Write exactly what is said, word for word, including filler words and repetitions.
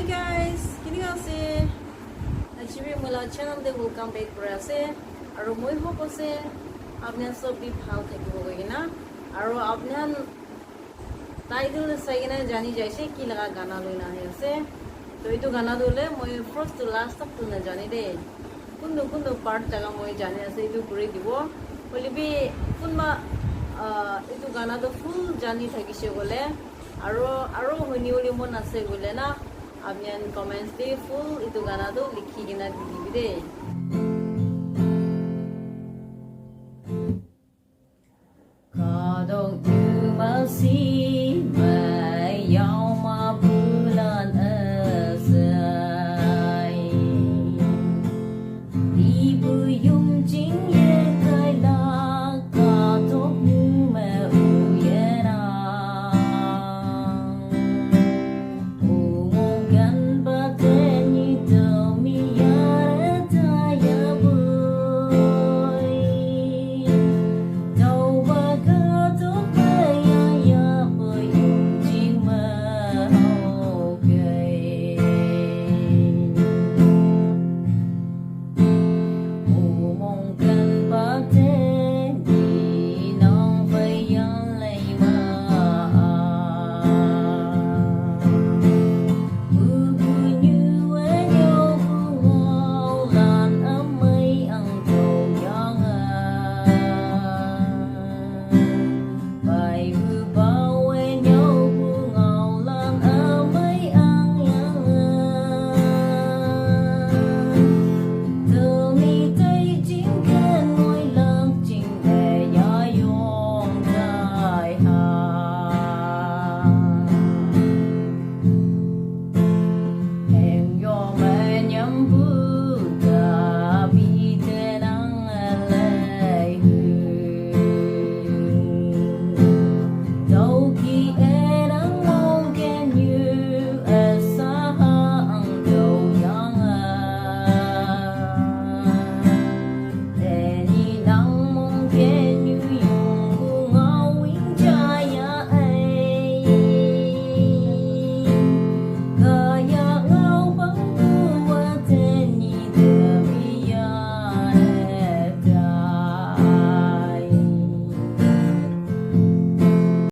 Hey guys, kenika ase? Aji bi moi la channel te welcome back kuri ase. Aru moi hope ase apni khan sob bi bhal thakibo koi kena. Aru apni khan title te sai kena jani jaise ki laga gana loi na ahi ase. To etu gana tu hoile moi first to last tak tu najani de. Kuntu kuntu part jaga moi jani ase etu kuri dibo. Hoile bi kunba, ah, etu gana tu full jani thakise koile, aro, aro huni huni mon ase koile na, apni khan comments te full etu gana tu likhi kena di dibi de.